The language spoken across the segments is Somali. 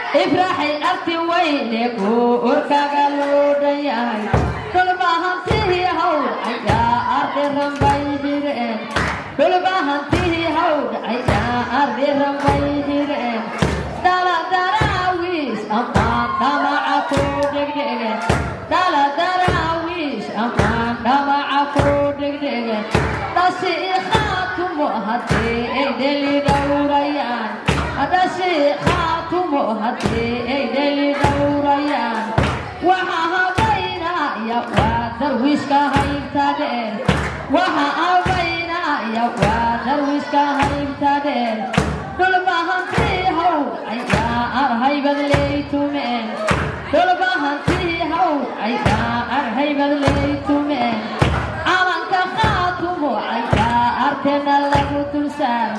Ifraaxay arti weyne guurkaaga loo dhan yahay. Dhulbahantihii hawd ayaa ardiran bay xireen. Dhulbahantihii hawd ayaa ardiran bay xireen. Dhala daraawiish amaan dhamaca ku dhegdhege. Dhala daraawiish amaan dhamaca ku dhegdhege. Dhashi Khaatumo haddii ay dheli dhowrayaan. Dhashi Khaatumo haddii ay dheli dhowrayaan. Waxa habaynaya waa Darwiishka haybta dheer. Waxa habaynaya waa Darwiishka haybta dheer. Dhulbahantii hawd ayaa arhaybad leytumeen. Dhulbahantii hawd ayaa arhaybad leytumeen. Calanka Khaatumo ayaa artena lagu dulsaar.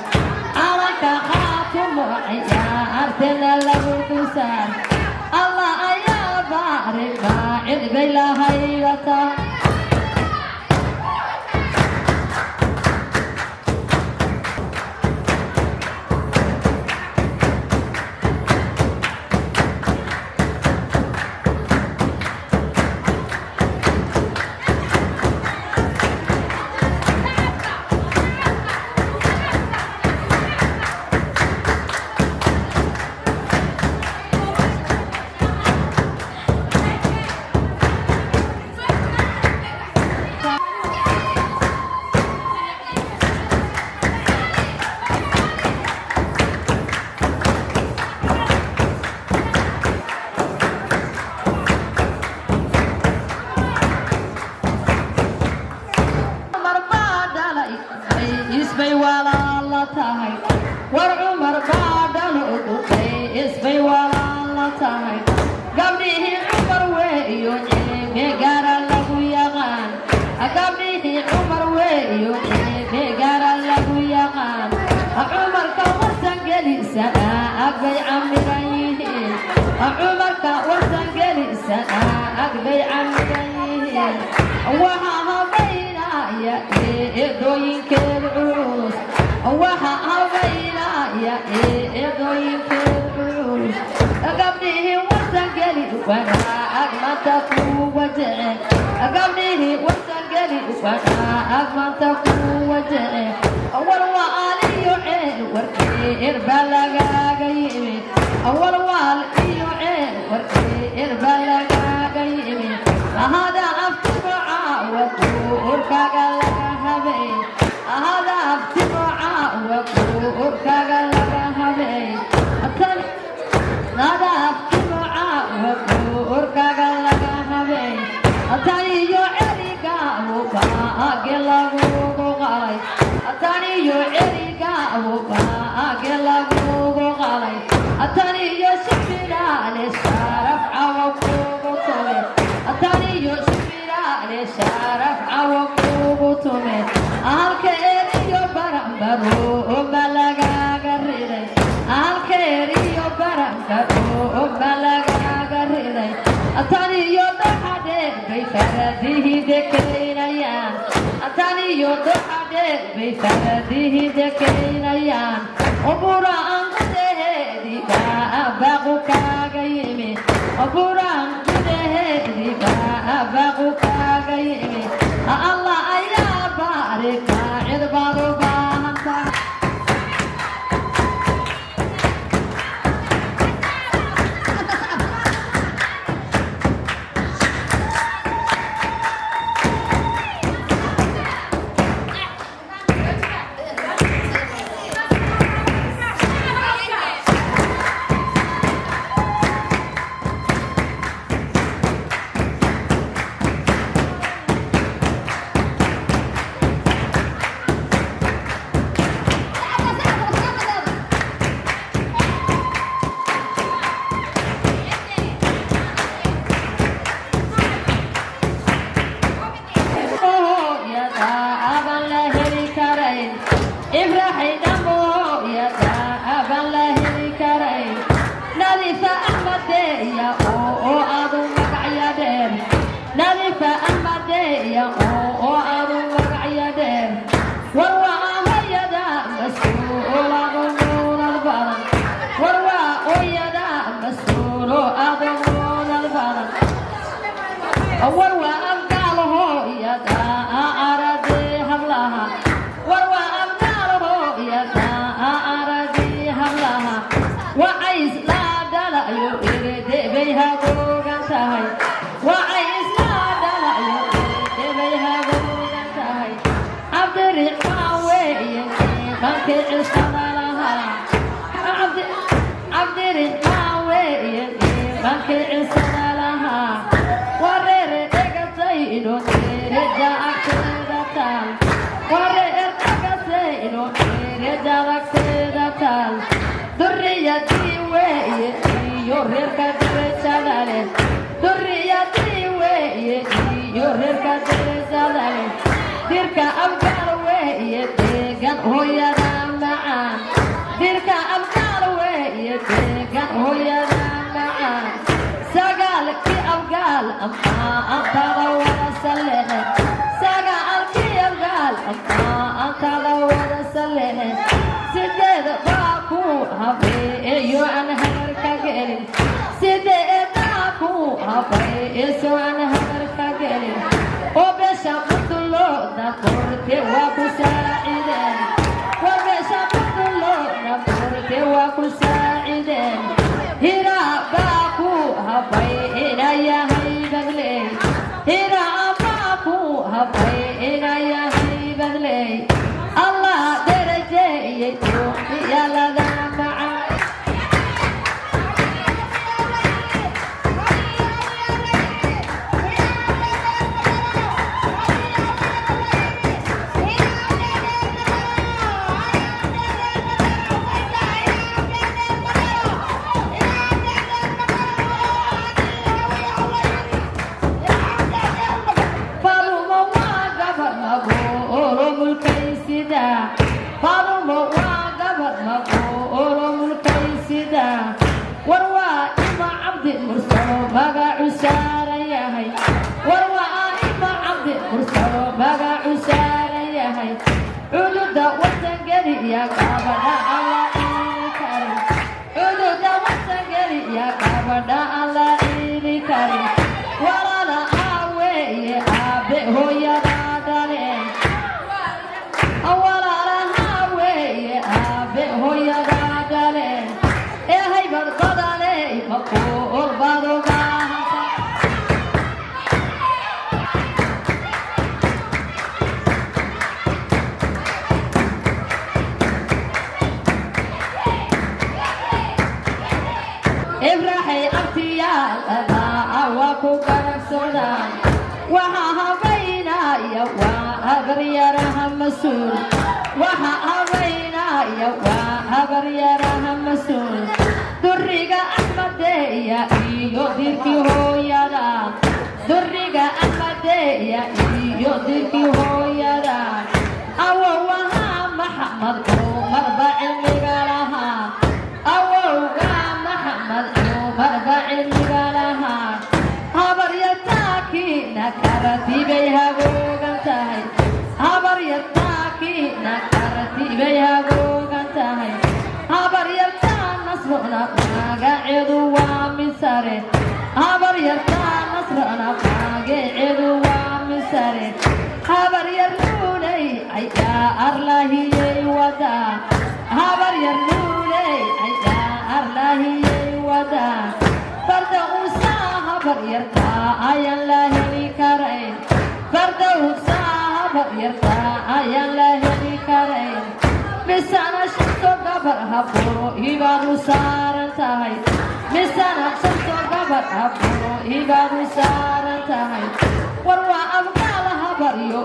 Calanka Khaatumo ayaa artena lagu dulsaar. Allah ayaa baari maacid bay lahaydata. Cumar baa dhalay isbay walaala tahay. War Cumar baa dhalo isbay walaala tahay. Gabdhihii Cumar weeyo cilmi gaara lagu yaqaan. Gabdhihii Cumar weeyo cilmi gaara lagu yaqaan. Cumarka warsan gelisana agbay camiran yihiin. Cumarka warsan gelisana agbay camiran yihiin. Waxa habaynaya eedooyinkeed culus. Waxa habaynaya eedooyinkeed culus. Gabdhihii warsan geli wanaag maanta kuwa jecel. Gabdhihii warsan geli wanaag maanta kuwa jecel. War waal iyo ceel warkii irba lagaaga yimid. War waal iyo ceel warkii irba lagaaga yimid. Hada aftimo caawa guurkaaga laga habay. Hada aftimo caawa guurkaaga laga habay. Tan hada aftimo caawa guurkaaga laga habay. Tan iyo celiga baage lagugu qalay. Tan iyo celiga baage lagugu qalay. Tan iyo shibiraale sharaf cawa kugu tume. Tan iyo shibiraale sharaf cawa kugu tume. Halka eriyo baranbaro ma lagaaga riday. Halka eriyo baranbaro ma lagaaga riday. Tan iyo doxa dheer bay faradihii dekeynayaan. Tan iyo doxa dheer bay faradihii dekeynayaan. Buraan gudaheedii baa baaqu kaaga yimi. Buraan gudaheedii baa baaqu kaaga yimi. Allah ayaa baarika cid baad u baahan tahay. Hooyada aban la heli karayn. Ibraahim hooyada aban la heli karayn. Nadiifa Axmedeya oo aadu magacya dheer. Nadiifa Axmedeya oo aadu magacya dheer. War waa hooyada mas-uuladu muunad badan. War waa hooyada mas Iimankii cilsada lahaa Cabdiraxmaan weeye, iimankii cilsada lahaa wareere dhegatayno dhereja agteeda taal, wareer dhegatayno dhereja agteeda taal. Duriyadii weeye iyo reerka derejada leh, duriyadii weeye iyo reerka derejada leh. Dirka Abgaal weeye deegan hooyada macaan, dirka Abgaal weeye deegan hooyada macaan. Sagaalkii Abgaal amaa antada wada salehe, sagaalkii Abgaal amaa antada wada salehe. Sideed baa ku habeeyo aan habar ka gelin, sideed baa ku habeeso aan habar ka gelin. Oo beesha mutulooda qorte waa ku saacideen, waa beesha mutulooda qorte waa ku saacideen. Hiraa baa ku habay inayahay badley, hiraa baa ku habay inayahay badley. Allah darajeeyey yalada macaan. Farumo waa gabar magoolo mulkaysida, Farumo waa gabar magoolo mulkaysida. War waa ima Cabdi Mursalo magacu saaran yahay, war waa ima Cabdi Mursalo magacu saaran yahay. Cududa wasangeliya gabadha aan la ciili karin, cududa wasangeliya gabadha aan la ciili karin. Walaala aaweeye aabe hooyada dhaleen, walaalaha weeye aabe hooyada dhaleen. Ee haybad badane maquul baad u baahanta. Ibraxay abtiyaal adaa waa ku garabsadaan, waxa habaynaya waa habaryaraha mas-uul, waxa habaynaya waa habaryaraha mas-uul. Duriga Axmadeeya iyo dirkii hooyada, duriga Axmadeeya iyo dirkii hooyada. Awowaha Maxamed Cumarba cilmiga lahaa, awowga Maxamed Cumarba cilmiga lahaa. Habaryartaakiina karatibay hagoogan tahay, habaryartaakiina karatibay hagoogan tahay. Habaryartaa Nasrona magaceedu waa mid sare, habaryartaa Nasrona magaceedu waa mid sare. Habaryar luuley ayaa arlahiyey wadaa, habaryar luuley ayaa arlahiyey wadaa. Fardowsaa habaryartaa ayaan la heli karayn, fardowsaa habaryartaa ayaan la heli karayn. Misana shanto gabar haburo ibaad u saaran tahay, misana shanto gabar haburo ibaad u saaran tahay. War waa Abgaal habaryo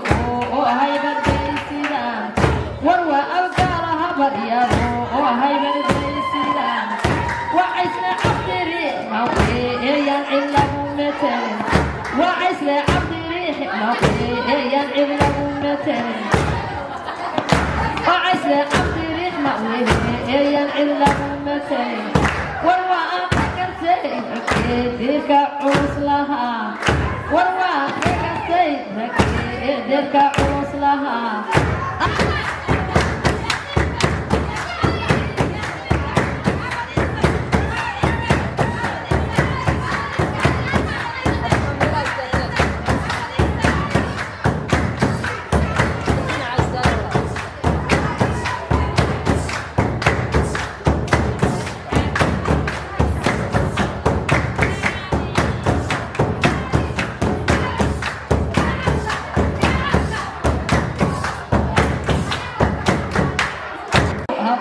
oo haybadgaysidaan, war waa Abgaal habaryado oo haybadgaysidaan. Wacaysle Cabdiriix maqeeyaan cid lagu metelin, wacaysle Cabdiriix maqeeyaan cid lagu metelin, wacaysle Cabdiriix maqeeyaan cid lagu metelin. War waa aan kagartay dirka culus lahaa, war waa kagartay dirka culus lahaa.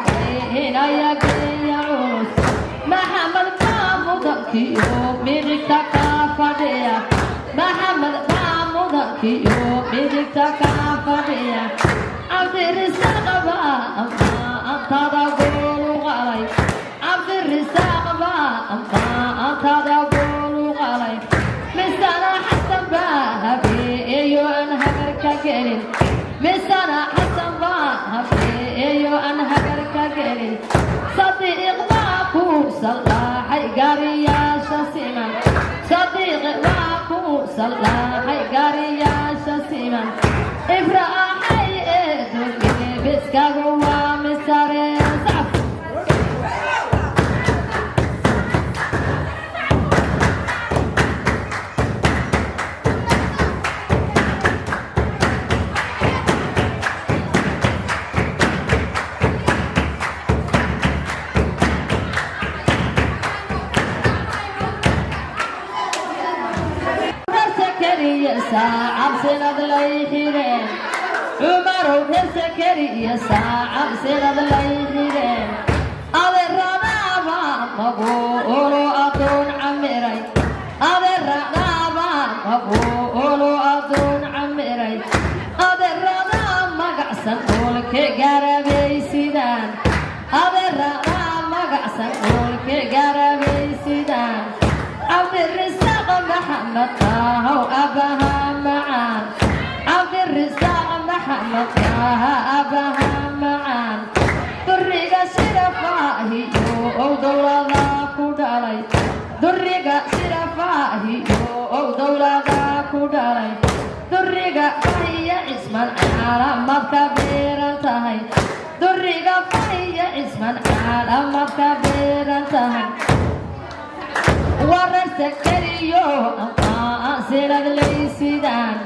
habaynaya geeya culus. Maxamed baa mudankiyo midigta ka fadhiya. Maxamed baa mudankiyo midigta ka fadhiya. Cabdirisaaq baa antada goolu qalay. Cabdirisaaq baa antada goolu qalay. Misana Xasan baa habeeyo aan hagar ka gelin. Misana Xasan baa habeeyo aan hagar ka gelin. Sadiiq baa ku sallaaxay gaariyaasha siman. Sadiiq baa ku sallaaxay gaariyaasha siman. Ifraaxay eedogebiskagu waa misare sacab. Reer saacab sinad lay xidheen. Cumarow, reer Sakariya saacab sinad lay xidheen. Adeeradaaba maguulu adoon camiray. Adeeradaaba maguulu adoon camiray. Adeerada magacsan dhulke garabaysidaan. Adeerada magacsan dhulke garabaysidaan. Cabdirisaaq Maxamed taahow abaha macaan. Cabdirisaaq Maxamed taaha abaha macaan. Duriga shirafaahiyo ow dowlada ku dhalay. Duriga shirafaahiyo ow dowlada ku dhalay. Duriga fahiya Cisman caalamad ka beeran tahay. Duriga fahiya Cisman caalamad ka beeran tahay. Warar Sakariyo sinad laysidaan.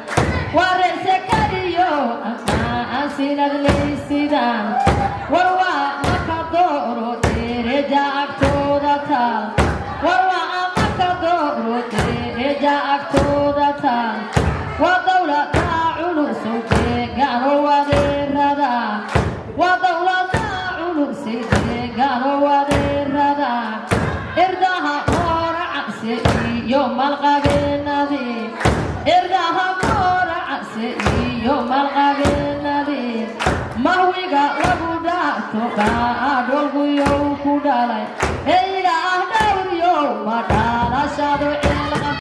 Warar Sakariyo sinad laysidaan. War waa maka dooro dereja agtooda taal. War waa maka dooro dereja agtooda taal. Waa dowlada culusow deegaano wadeerada. Waa dowlada culusay deegaano wadeerada. Irdaha mooracase iyo malqabeenadii. Irdaha mooracase iyo malqabeenadii. Mahwiga lagu dhaarto baa dholguyow ku dhalay. Hey.